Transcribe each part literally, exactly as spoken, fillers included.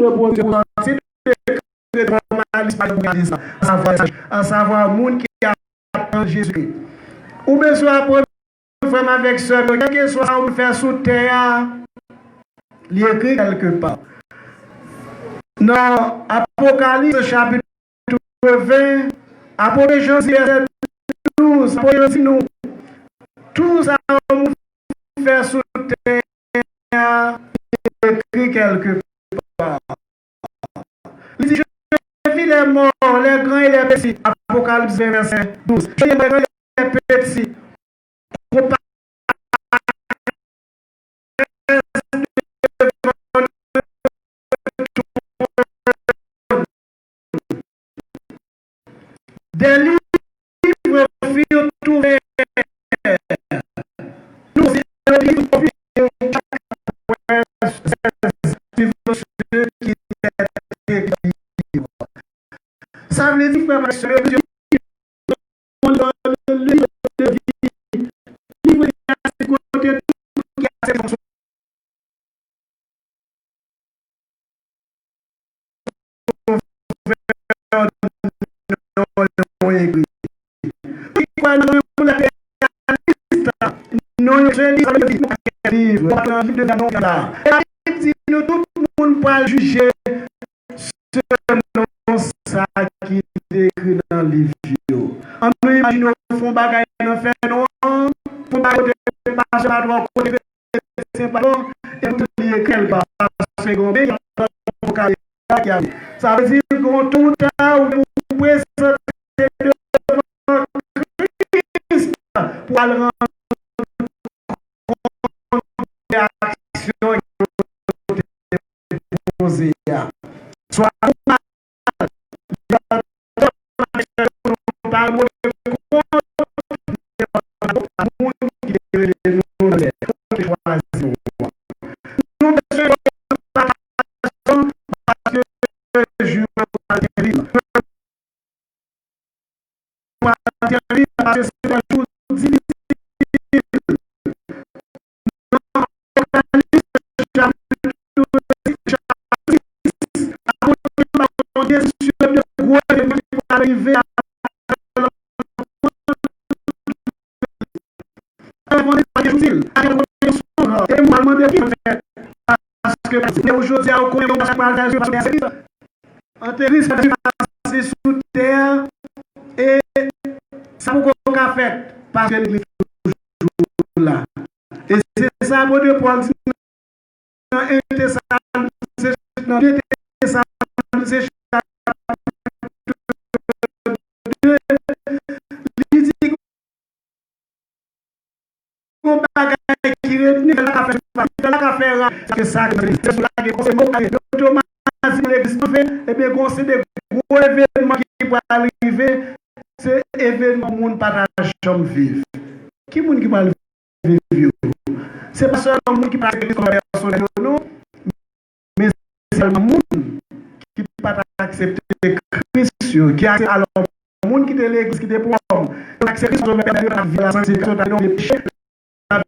de pwozisyon, se dekrè de fòmalis pa pou gade sa, ansavwa, ansavwa moun ki ap tann Jezikri. Ou bezwen aprann frè m avèk sè m yo, kèlkeswa sa ou fè sou tè a, li ekri kèlkepa. Nan Apokalips chapit ven, apot Jan di vèsè douz, apot Jan di nou, tou sa yon moun fè sou tè a, li ekri kèlkepa. Li di, je vis les morts, les grands et les petits. Apokalips ven vèsè douz. Je vis les grands et les petits. Konpa- Des livres furent ouverts. Nous, des livres furent ouverts sur ceux qui étaient écrits. Sa vle di, frè m ak sè m yo, liv de vi, liv de vi, kote tout moun ki aksepte non yo egri. Ki kwè nan yon lèt non yo se li, sa vle di nou pa gen liv, nou pa nan liv de non la. E Labib di nou tout moun pral jije selon sa ki ekri nan liv yo. Ann nou imajine w fè yon bagay nan fènwa, fè yon bagay kote pastè pa twò kote kretyen pa twò, epi li ekri l pa, paske gen yon peyi k ap pran yon ka ki ale. Sa vle di, gon tou ta ou pou prezante devan Kris pou al rann kont de aksyon yo te poze a. Swa nou pa, nou pa move kont moun ki te rele nou nan lè, nou te chwazi nou an. Nou bezwen fè atensyon paske jou yo pral terib. Pral terib, paske se yon jou difisil. Nan Apokalips chapit sis, apot Jan ba nou yon deskripsyon de gwo evènman ki pral rive. E mwen mande ki fè, paske jodi a ou konnen yon bagay pral fè, Antikris pral pase sou tè a, e sa poko ka fèt, paske legliz toujou la. E se sa apot Pòl di nan en Tesalonisenn, nan de Tesalonisenn chapit de, li di gon bagay ki ret, nivèl la ka fè, nivèl la ka fè ra, sa ke sa, se sou la gen konsèy, yo te imajine legliz nan fen, ebyen, gon se de gwo evènman ki pral rive, se evènman moun pa ta janm viv. Ki moun ki pral viv yo? Se pa sèlman moun ki pa aksepte Kris kòm pèsonèl yo, non, men se sèlman moun ki pa ta aksepte Kris yo, ki aksepte, alò, moun ki te legliz, ki te pwòm, yo aksepte Kris kòm pèsonèl yo, yo t ap viv la sanktifikasyon, yo t ap viv nan peche, yo t ap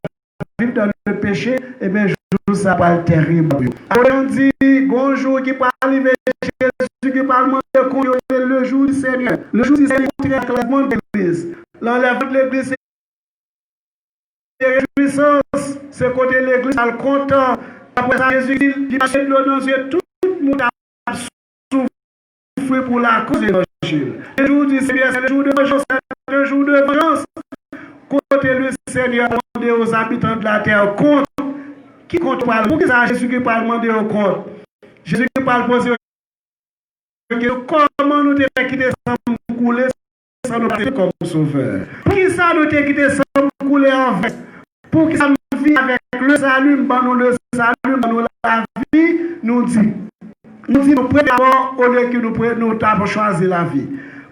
viv nan le péché, ebyen, jou sa pral tèrib pou yo. Apot Jan di, gon jou ki pral rive, Jezi ki pral mande kont yo, le jour du Seigneur. Le jour du Seigneur, trè klèman legliz. Lanlèvman legliz, se rejwisans, se kote legliz al kontan. Apre sa, Jezi di, li pase dlo nan zye tout moun ap soufri pou lakoz levanjil. Le jour du Seigneur, c'est le jour de vengeance, c'est un jour de vengeance. Kote le Seigneur a demandé aux habitants de la terre kont, ki kont pral, poukisa Jezi ki pral mande yo kont? Jezi ki pral poze yo kòman nou te fè kite san m koule san nou pa aksepte kòm sovè? Poukisa nou te kite san m koule an vès? Poukisa m vini avèk le salut, m ban nou le salut, m ban nou lavi, nou di, nou di nou prefere lamò olye ke nou pre-, nou ta chwazi lavi?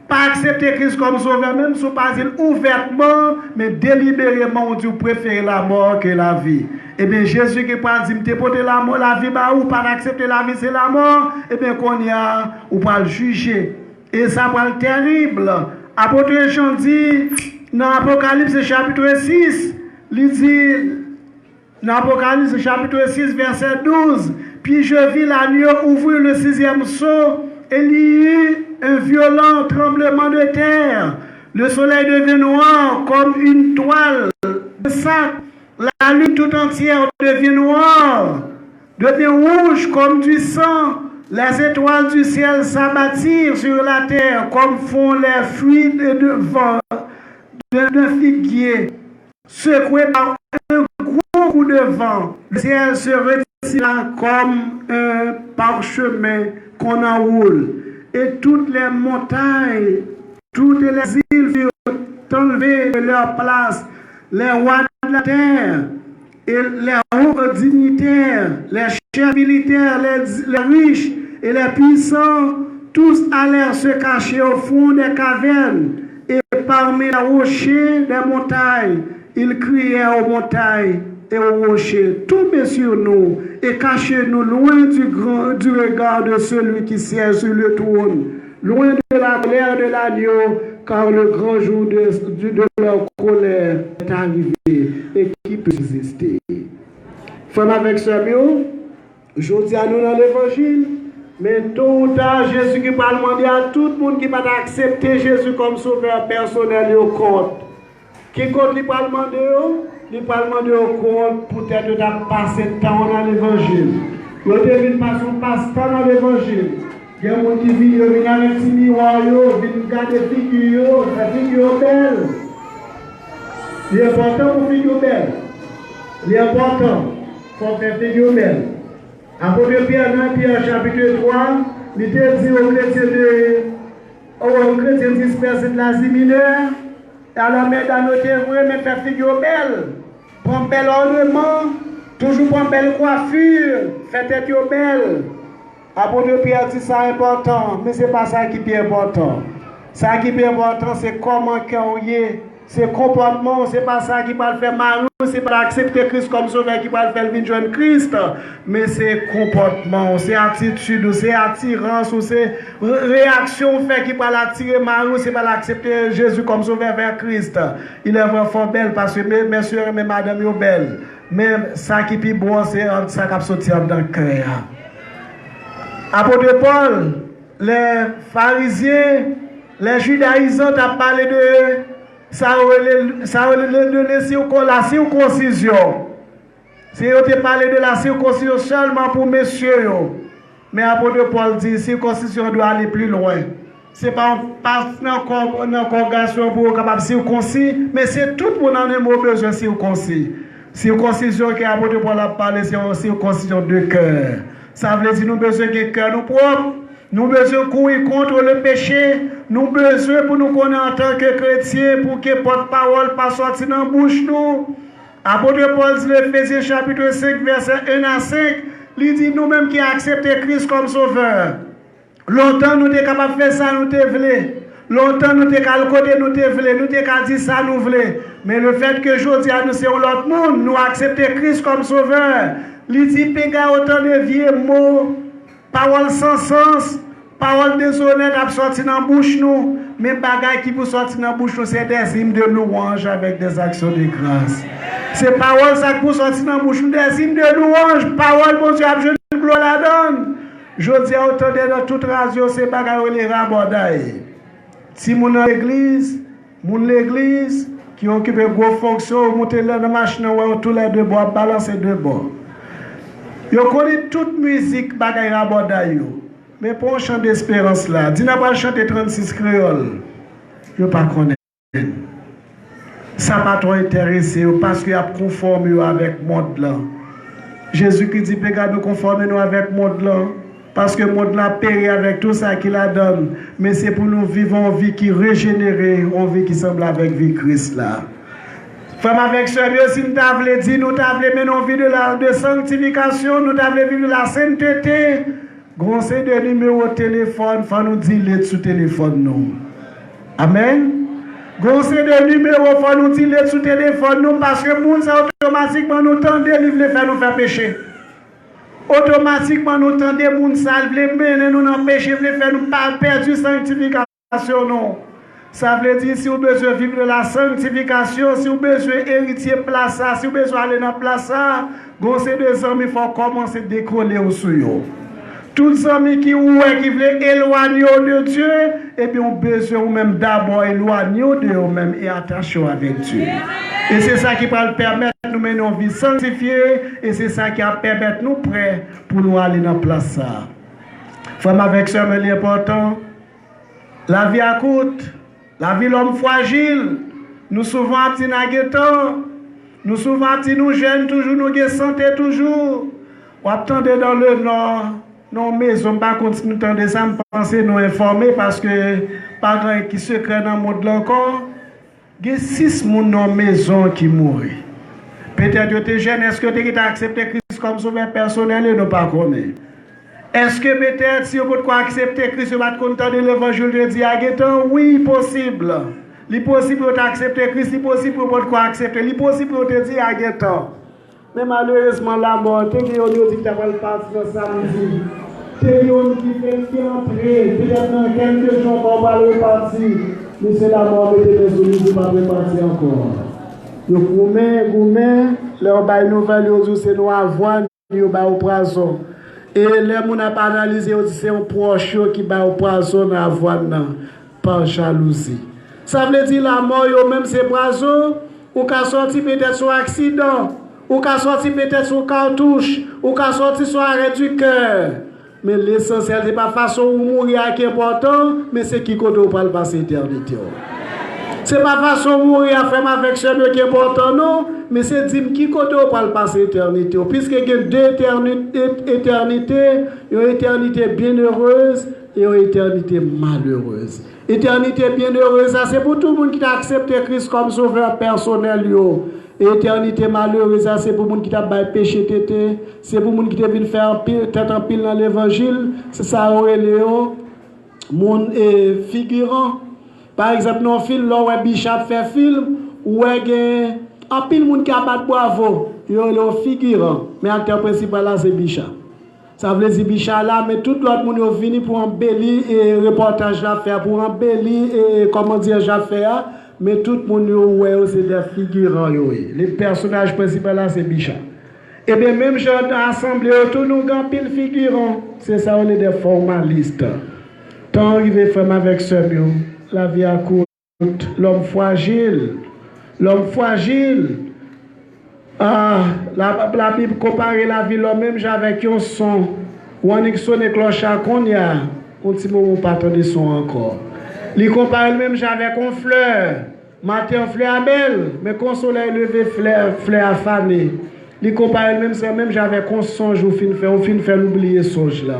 Pa aksepte Kris kòm sovè, menm si w pa di l ouvètman, men delibereman ou di w prefere lamò ke lavi. Ebyen, Jezi ki pral di, m te pote lamò, lavi ba ou, w pa t aksepte lavi, se lamò. Ebyen, kounye a, ou pral jije. E sa pral tèrib. Apot Jan di nan Apokalips chapit sis, li di, nan Apokalips chapit sis, vèsè douz, Puis je vis l'agneau ouvrir le sixième sceau, et il y eut un violent tremblement de terre. Le soleil devint noir comme une toile de sac. La lune tout entière devient noire, devient rouge comme du sang. Les étoiles du ciel s'abattirent sur la terre comme font les fruits de vent de, de figuier, secoué par un gros coup de vent. Le ciel se retira comme un parchemin qu'on enroule, et toutes les montagnes, toutes les îles furent enlevées de leur place. Les rois de la terre et les hauts dignitaires, les chefs militaires, les, les riches et les puissants, tous allèrent se cacher au fond des cavernes et parmi les rochers des montagnes. Ils crièrent aux montagnes et aux rochers: Tombez sur nous et cachez-nous loin du grand, du regard de celui qui siège sur le trône, loin de la colère de l'agneau, car le grand jour de, de, de leur colère est arrivé, et qui peut résister? Frè m avèk sè m yo, jodi a nou nan levanjil, men to ou ta, Jezi ki pral mande a tout moun ki pa t aksepte Jezi kòm sovè pèsonèl yo kont. Ki kont li pral mande yo? Li pral mande yo kont poutèt yo t ap pase tan yo nan levanjil. Yo te vin pase yon pastan nan levanjil. Gen moun ki vin, yo vin avèk ti miwa yo, vin gade figi yo, fè figi yo bèl. Li enpòtan pou figi w bèl. Li enpòtan. Fò w fè figi w bèl. Apot Pyè nan Pyè chapit twa, li te di o kretyen de, o kretyen dispèse de Lazi Minè, alò medam yo te vre, men fè figi yo bèl, pran bèl òneman, toujou pran bèl kwafi, fè tèt yo bèl. Apot Pyè di sa enpòtan, men se pa sa ki pi enpòtan. Sa ki pi enpòtan, se kòman kè w ye. Se konpòtman w, se pa sa ki pral fè mari w, se pa l aksepte Kris kòm sovè ki pral fè l vin jwenn Kris, men se konpòtman w, se atitid ou, se atirans ou, se re-, reyaksyon w fè ki pral atire mari w, se pa l aksepte Jezi kòm sovè vè Kris. Il est vrai, fò w bèl, paske me-, mesye renmen madanm yo bèl. Men sa ki pi bon an, se an, sa k ap soti anndan kè a. Apot Pòl, lè Farizyen, lè Jidayizan t ap pale de sa yo rele, sa yo rele de lesirko-, lasikonsiyon. Se yo te pale de lasikonsiyon sèlman pou mesye yo. Men apot Pòl di, sikonsiyon dwe ale pli lwen. Se pa yon pas nan kò, nan kò gason pou yo kapab sikonsi, men se tout moun an en mo bezwen sikonsi. Sikonsiyon ke apot Pòl ap pale, se yon sikonsiyon de kè. Sa vle di nou bezwen gen kè nou pwòp. Nou bezwen kouri kont le peche. Nou bezwen pou nou konnen antanke kretyen, pou ke pòt pawòl pa sòti nan bouch nou. Apot Pòl di nan Efezyen chapit senk, vèsè en a senk, li di nou menm ki aksepte Kris kòm sovè. Lontan nou te kapab fè sa nou te vle. Lontan nou te ka al kote nou te vle, nou te ka di sa nou vle. Men lefètke jodi a nou se yon lòt moun, nou aksepte Kris kòm sovè. Li di pinga yo tande vye mo, pawòl san sans, pawòl dezonèt ap sòti nan bouch nou, men bagay ki pou sòti nan bouch nou se des hymnes de louange avec des actions de grâce. Se pawòl sa k pou sòti nan bouch nou, des hymnes de louange, pawòl Bondye ap jwenn glwa ladan l. Jodi a, ou tande nan tout radyo, se bagay yo rele rabòday. Timoun nan legliz, moun legliz ki okipe gwo fonksyon, ou moute nan machin nan, wè yo toulède bò ap balanse de bò. Yo konnen tout mizik bagay rabòday yo. Men pran yon chan desperans la. Di n ap al chante trannsis kreyòl. Yo pa konnen. Sa pa twò enterese yo, paske y ap konfòme yo avèk mond lan. Jezikri di, "Pe gade nou konfòme nou avèk mond lan, paske mond lan ap peri avèk tou sa ki ladan l, men se pou nou viv yon vi ki rejenere, yon vi ki sanble avèk vi Kris la." Frè m avèk sè m yo, si n ta vle di, nou ta vle mennen yon vi de la, de sanktifikasyon, nou ta vle viv de la sentete, gon seri de nimewo telefòn, fò nou delete sou telefòn nou. Amèn. Gon seri de nimewo, fò nou delete sou telefòn nou, paske moun sa otomatikman nou tande, li vle fè nou fè peche. Otomatikman nou tande moun sa, li vle mennen nou nan peche, vle fè nou pa pèdi sanktifikasyon nou. Sa vle di, si w bezwen viv nan la sanktifikasyon, si w bezwen eritye plas sa, si w bezwen ale nan plas sa, gon se de zanmi fò w kòmanse dekole w sou yo. Tout zanmi ki ou wè ki vle elwanye w de Dye, ebyen, ou bezwen ou menm dabò elwanye w de yo menm e atache w avèk Dye. E se sa ki pral pèmèt nou mennen yon vi sanktifye, e se sa ki ap pèmèt nou prè pou nou ale nan plas sa a. Frè m avèk sè m, li enpòtan. Lavi a kout. Lavi lòm frajil. Nou souvan ap di n a gen tan. Nou souvan ap di nou jèn toujou, nou gen sante toujou. W ap tande dans le Nord, nan yon mezon, m pa konn si nou tande sa, m panse nou enfòme, paske pa gen anyen ki sekrè nan mond lan ankò. Gen sis moun nan yon mezon ki mouri. Petèt yo te jèn, èske yo te gentan aksepte Kris kòm sovè pèsonèl yo, nou pa konnen. Èske petèt si yo potko aksepte Kris, yo pa t konn tande levanjil yo di a gentan? Wi, posib. Li posib yo t aksepte Kris, li posib yo potko aksepte, li posib yo te di a gentan. Men malerezman, lamò, te gen youn yo di ki ta pral pati nan samdi. Te gen youn ki fè l te antre, petèt nan kèlke jou ankò, pral repati. Mesye lamò mete men sou li, di pa t repati ankò. Yo goumen, goumen, lè yo bay nouvèl, yo di w se nan avwàn yo ba yo pwazon. E lè moun ap analize, yo di se yon pwòch yo ki ba yo pwazon nan avwàn nan, pa jalouzi. Sa vle di lamò yo menm se pwazon, ou ka sòti petèt sou aksidan, ou ka sòti petèt sou katouch, ou ka sòti sou arè di kè. Men lesansyèl, se pa fason ou mouri a ki enpòtan, men se ki kote ou pral pase etènite w. Se pa fason ou mouri a, frè m avèk sè m yo, ki enpòtan, non, men se di m ki kote ou pral pase etènite w. Piske gen de etèni-, et-, etènite, yon etènite byenerez e yon etènite malerez. Etènite byenerez la, se pou tout moun ki ta aksepte Kris kòm sovè pèsonèl yo. Etènite malerez la, se pou moun ki t ap bay peche tete, se pou moun ki te vin fè anpil, tèt anpil nan levanjil, se sa yo rele yo, moun, e, figiran. Pa egzanp, nan yon fim, lè w wè Bicha ap fè fim, ou wè gen anpil moun ki ap bat bwavo, yo rele yo figiran, men aktè prensipal la se Bicha. Sa vle di Bicha la, men tout lòt moun yo vini pou anbeli, e, repòtaj l ap fè a, pou anbeli, e, kòmandyaj l ap fè a, men tout moun yo ou wè yo se de figiran yo ye. Le pèsonaj prensipal la se Bicha. Ebyen, menm jan nan asanble yo tou, nou gen anpil figiran. Se sa yo rele de fòmalis. Tan an rive, frè m avèk sè m yo, lavi a kout. Lòm frajil. Lòm frajil. Ah, la, Labib konpare lavi lòm menm jan avèk yon son. W annik sone klòch la kounye a, yon ti moman w pa tande son an ankò. Li konpare l menm jan avèk yon flè. Maten an, flè a bèl, men kon solèy leve, flè, flè a fane. Li konpare l menm, se menm jan avèk yon sonj ou fin fè, ou fin fè l oubliye sonj la.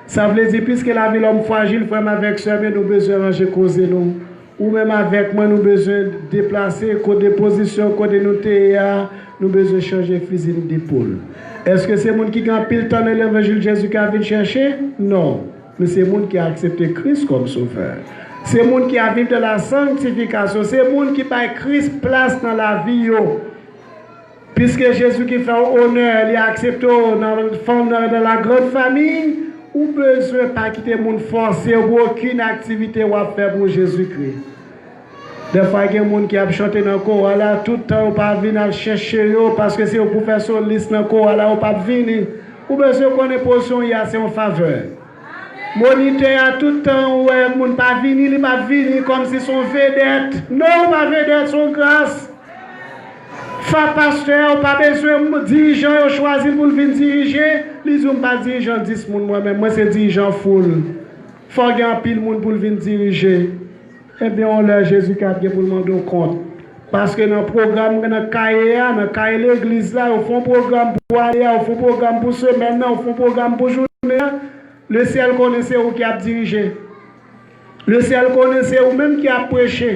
Sa vle di, piske lavi lòm frajil, frè m avèk sè m yo, nou bezwen ranje koze nou. Ou menm avèk mwen, nou bezwen deplase kote pozisyon, kote nou te ye a, nou bezwen chanje fizi n depol. Èske se moun ki gen anpil tan nan levanjil Jezikri a vin chèche? Non. Men se moun ki aksepte Kris kòm sovè. Se moun ki ap viv de la sanktifikasyon. Se moun ki bay Kris plas nan lavi yo. Piske Jezikri fè w onè, li aksepte w nan fanm nan, dans la grande famille, ou bezwen pa kite moun fòse w pou okenn aktivite w ap fè pou Jezikri. Dèfwa gen moun ki ap chante nan koral la, tout tan yo pa vin al chèche yo, paske se yo pou fè solis nan koral la, yo p ap vini. Ou bezwen konnen pozisyon w ye a se yon favè. Monitè a, tout tan ou wè moun pa vini, li p ap vini, kòmsi se yon vedèt. Non, ou pa vedèt, se yon gras. Fa pastè a, ou pa bezwen m-, dirijan yo chwazi l pou l vin dirije. Li di w, m pa dirijan dis moun mwen menm, mwen se dirijan foul. Fò gen anpil moun pou l vin dirije. Ebyen, yon lè Jezikri ap gen pou l mande w kont. Paske nan pwogram, nan kaye a, nan kaye legliz la, yo fè yon pwogram pou ane a, yo fè yon pwogram pou semèn nan, yo fè yon pwogram pou jounen an. Lesyèl konnen se ou ki ap dirije. Lesyèl konnen se ou menm ki ap preche.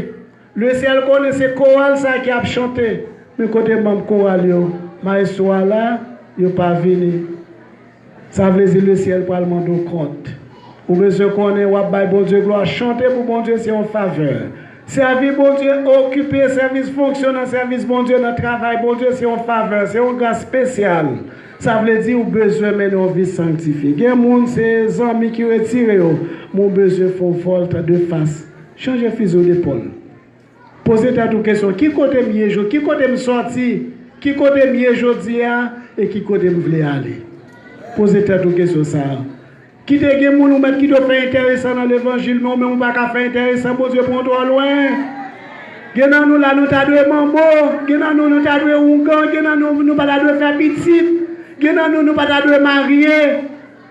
Lesyèl konnen se koral sa ki ap chante. Men kote manm koral yo? Mayestwo a la, yo pa vini. Sa vle di lesyèl pral mande w kont. Ou bezwen konnen w ap bay Bondye glwa. Chante pou Bondye se yon favè. Sèvi Bondye, okipe sèvis, fonksyon nan sèvis Bondye, nan travay Bondye, se yon favè, se yon gras espesyal. Sa vle di ou bezwen mennen yon vi sanktifye. Gen moun se zanmi ki retire yo, men w bezwen fè yon vòltafas. Chanje fizi w depòl. Poze tèt ou kesyon, ki kote m ye jodi, ki kote m sòti, ki kote m ye jodi a, e ki kote m vle ale? Poze tèt ou kesyon sa a. Kite gen moun ou mèt kite w fè enteresan nan levanjil, men ou menm ou pa ka fè enteresan, Bondye pran w twò lwen. Gen nan nou la, nou ta dwe manbo, gen nan nou, nou ta dwe oungan, gen nan nou, nou pa ta dwe fè pitit, gen nan nou, nou pa ta dwe marye.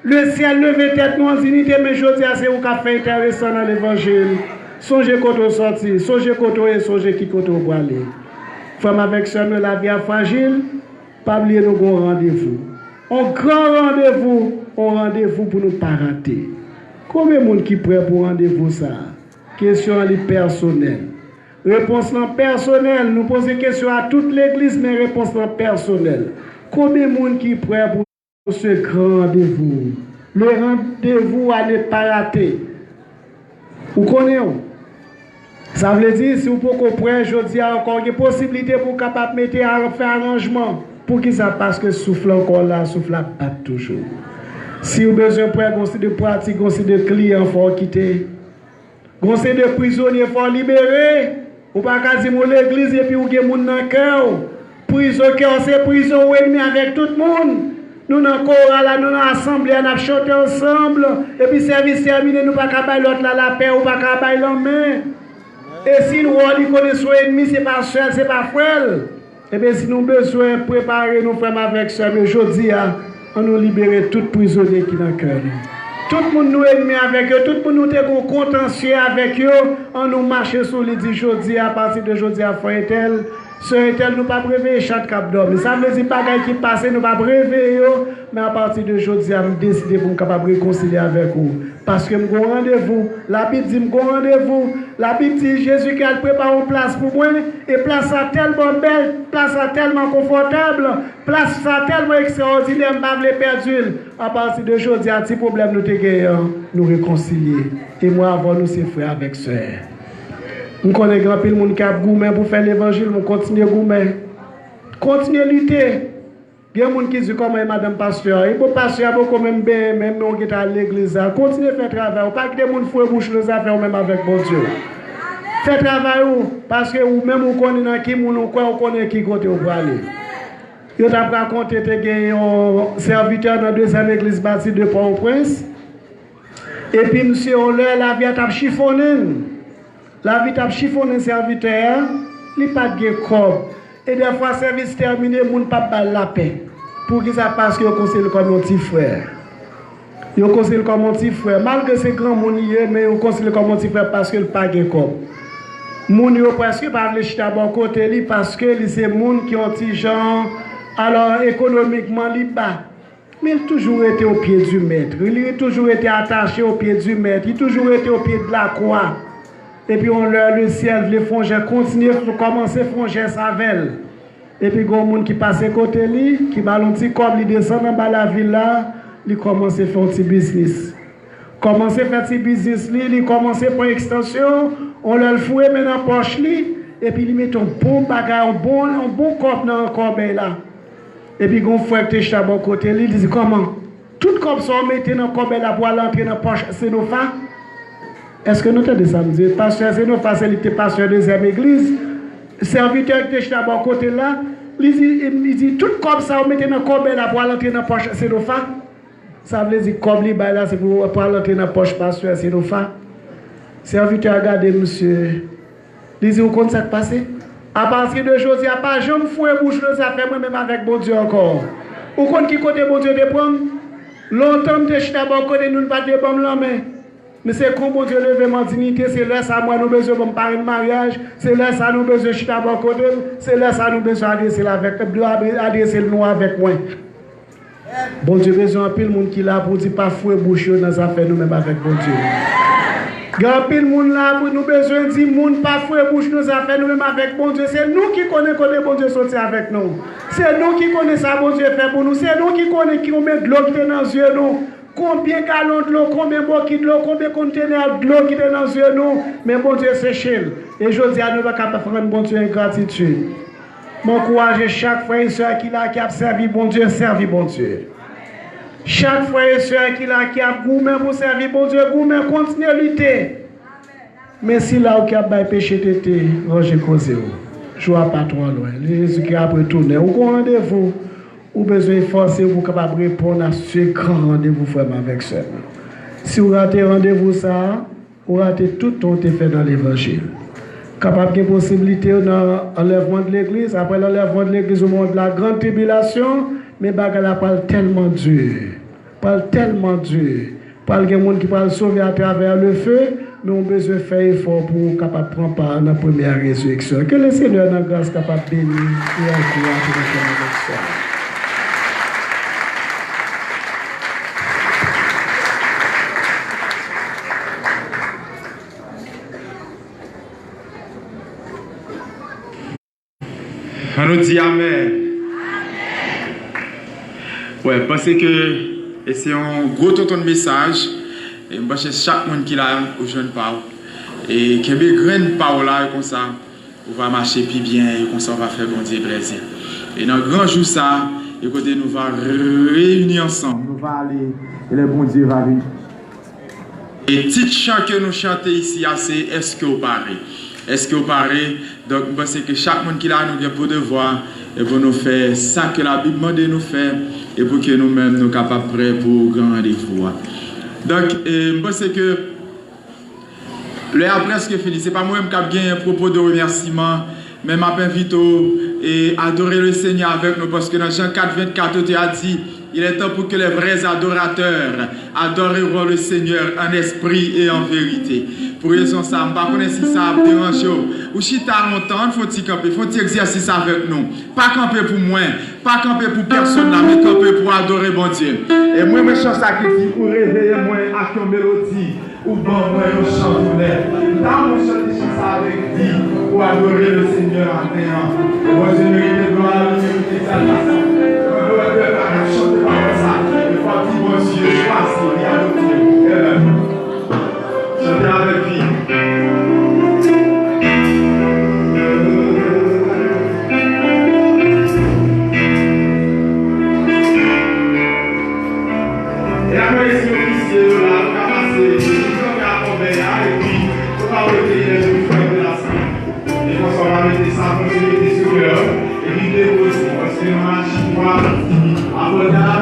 Lesyèl leve tèt nou an dinite, men jodi a se ou k ap fè enteresan nan levanjil. Sonje kote w sòti, sonje kote w ye, sonje ki kote w prale. Frè m avèk sè m yo, lavi a frajil, pa bliye nou gen yon randevou. Yon gran randevou, yon randevou pou nou pa rate. Konbyen moun ki prè pou randevou sa a? Kesyon an li pèsonèl. Repons lan pèsonèl, nou poze kesyon a tout legliz, men repons lan pèsonèl. Konbyen moun ki prè pou se gran randevou. Le rendez-vous à ne pas rater. Ou konnen w. Sa vle di, si w poko prè jodi a ankò, gen posiblite pou w kapab mete a, fè aranjman. Poukisa? Paske souf la ankò la, souf la ap bat toujou. Si w bezwen prè, gon seri de pratik, gon seri de kliyan fò w kite. Gon seri de prizonye fò libere. Ou pa ka di m ou legliz epi ou gen moun nan kè w. Prizon kè w se prizon ou enmi avèk tout moun. Nou nan kora la, nou nan asanble a, n ap chante ansanm. Epi sèvis tèmine, nou pa ka bay lòt la lapè, ou pa ka bay lanmen. E si l wè w, li konnen se yon enmi, se pa sè l, se pa frè l. Ebyen, si nou bezwen prepare nou, frè m avèk sè m yo, jodi a, an nou libere tout prizonye ki nan kè nou. Tout moun nou enmi avèk yo, tout moun nou te gen yon kontansye avèk yo, an nou mache sou li, di jodi a, apati de jodi a, frè entèl, sè entèl, nou p ap reveye chat k ap dòmi. Sa vle di bagay ki pase, nou p ap reveye yo, men apati de jodi a, m deside pou m kapab rekonsilye avèk ou. Paske m gon randevou. Labib di m gon randevou. Labib di Jezi ki al prepare yon plas pou mwen. E plas sa tèlman bèl, plas sa tèlman konfòtab, plas sa tèlman ekstraòdinè, m pa vle pèdi l. Apati de jodi a, ti pwoblèm nou te genyen an, nou rekonsilye. E mwen avè w, nou se frè avèk sè. M konnen gen anpil moun ki ap goumen pou fè levanjil, nou kontinye goumen. Kontinye lite. Gen moun ki di, "Kòman e madanm pastè a?" E bon, pastè a poko menm benyen menm, men ou gentan al legliz la. Kontinye fè travay ou. Pa kite moun foure bouch nan zafè ou menm avèk Bondye w. Fè travay ou, paske ou menm ou konnen nan ki moun ou kwè, ou konnen ki kote ou prale. Yo t ap rakonte te gen yon sèvitè nan dezyèm legliz bati de Pòtoprens. Epi misye, yon lè, lavi a t ap chifonnen l. Lavi t ap chifonnen sèvitè a, li pa t gen kòb. E dèfwa sèvis tèmine, moun p ap ba l lapè. Poukisa? Paske yo konsidere l kòm yon ti frè. Yo konsidere l kòm yon ti frè. Malgre se granmoun li ye, men yo konsidere l kòm yon ti frè paske l pa gen kòb. Moun yo prèske pa vle chita bò kote li paske li se moun ki yon ti jan, alò, ekonomikman li ba. Men li toujou rete au pied du maître. Li toujou rete atache au pied du maître. Li toujou rete au pied de la croix. Epi yon lè, lesyèl vle fè yon jès, kontinye kòmanse fè yon jès avè l. Epi gen yon moun ki pase kote li, ki ba l yon ti kòb, li desann anba lavil la, li kòmanse fè yon ti biznis. Kòmanse fè ti biznis li, li kòmanse pran ekstansyon, yon lè l foure men nan pòch li, epi li mete yon bon bagay, yon bon, yon bon kòb nan kòbèy la. Epi gen yon frè ki te chita bò kote li, li di, "Kòman? Tout kòb sa w mete nan kòbèy la pou al antre nan pòch Senofa?" Èske nou tande sa m di? Pastè Senofa, se li ki te pastè dezyèm egliz. Sèvitè ki te chita bò kote l la, li di, li di, "Tout kòb sa w mete nan kòbèy la pou al antre nan pòch Senofa?" Sa vle di kòb li bay la se pou, pou al antre nan pòch pastè Senofa. Sèvitè a gade misye. Li di, "Ou konn sa k pase? Apati de jodi a, pa janm foure bouch nan zafè mwen menm avèk Bondye ankò." Ou konn ki kote Bondye te pran m? Lontan m te chita bò kote nou, nou pa t vle ban m lanmen. Men se kon Bondye leve m an dinite, se lè sa m wè nou bezwen ban m parenn maryaj, se lè sa nou bezwen chita bò kote m, se lè sa nou bezwen adrese l avèk, adrese l nou avèk mwen. Bondye bezwen anpil moun ki la pou di pa foure bouch yo nan zafè nou menm avèk Bondye. Gen anpil moun la pou nou bezwen di moun pa foure bouch nou zafè nou menm avèk Bondye. Se nou ki konnen kote Bondye soti avèk nou. Se nou ki konnen sa Bondye fè pou nou. Se nou ki konnen konbyen dlo ki te nan zye nou. Konbyen galon dlo, konbyen bokit dlo, konbyen kontenè dlo ki te nan zye nou. Men Bondye seche l. E jodi a nou pa ka pa rann Bondye engratitid. M ankouraje chak frè e sè ki la ki ap sèvi Bondye, sèvi Bondye. Chak frè e sè ki la ki ap goumen pou sèvi Bondye, goumen, kontinye lite. Men sila ou ki ap bay peche tete, ranje koze w. Jou a pa twò lwen. Lè Jezikri ap retounen, ou gon randevou. Ou bezwen efòse w pou w kapab reponn a se gran randevou, frè m avèk sè m. Si w rate randevou sa a, ou rate tout tan w te fè nan levanjil. Kapab gen posiblite nan anlèvman de legliz. Apre lanlèvman de legliz, au moment de la grande tribulation, men bagay la pral tèlman di. Pral tèlman di. Pral gen moun ki pral sove atravè le feu, men w bezwen fè efò pou w kapab pran pa nan premyè rezireksyon. Ke le Senyè nan gras kapab beni e ankouraje nou frè m avèk sè m. Ann nou di amèn. Wè, m panse ke e se yon gwo tonton mesaj. E m panse chak moun ki la, ou jwenn pa w. E kenbe grenn pa w la, e konsa, ou va mache pi byen, e konsa, ou va fè Bondye plèzi. E nan gran jou sa, e kote nou va reyini ansanm, nou va ale, e lè Bondye va vini. E tit chan ke nou chante isi a, se Èske w pare? Èske w pare? Donk, m panse ke chak moun ki la, nou gen pou devwa e pou nou fè sa ke Labib mande nou fè, e pou ke nou menm nou kapab prè pou gran randevou a. Donk, e, m panse ke lè a prèske fini. Se pa mwen menm k ap genyen pwopo de remèsiman, men m ap envite w e adore le Senyè avèk nou, paske nan Jan kat vennkat, otè a di, Il est temps pour que les vrais adorateurs adoreront le Seigneur en esprit et en vérité. Pou rezon sa, m pa konnen si sa ap deranje w. Ou chita lontan, ann fè yon ti kanpe, fè yon ti egzèsis avèk nou. Pa kanpe pou mwen, pa kanpe pou pèsonn la, men kanpe pou adore Bondye. E mwen, mwen chan sa ki di, ou reveye mwen ak yon melodi. Ou ban mwen yon chan tounè. M ta renmen chante chan sa avèk di pou adore le Senyè maten an. Bondye merite glwa, li merite egzaltasyon. Mwen wè pèp la k ap chante pawòl sa. E fò di Bondye chwazi li adopte. Amen. Chante avèk vi. E apre, si ofisye yo la, nou ka pase, nou ka fè a konbèy la, epi nou ka rete lè nou fè de la sante. E konsa, w a mete sa, Bondye mete sou kè w, epi depoze, paske nan maji, w a apòte a la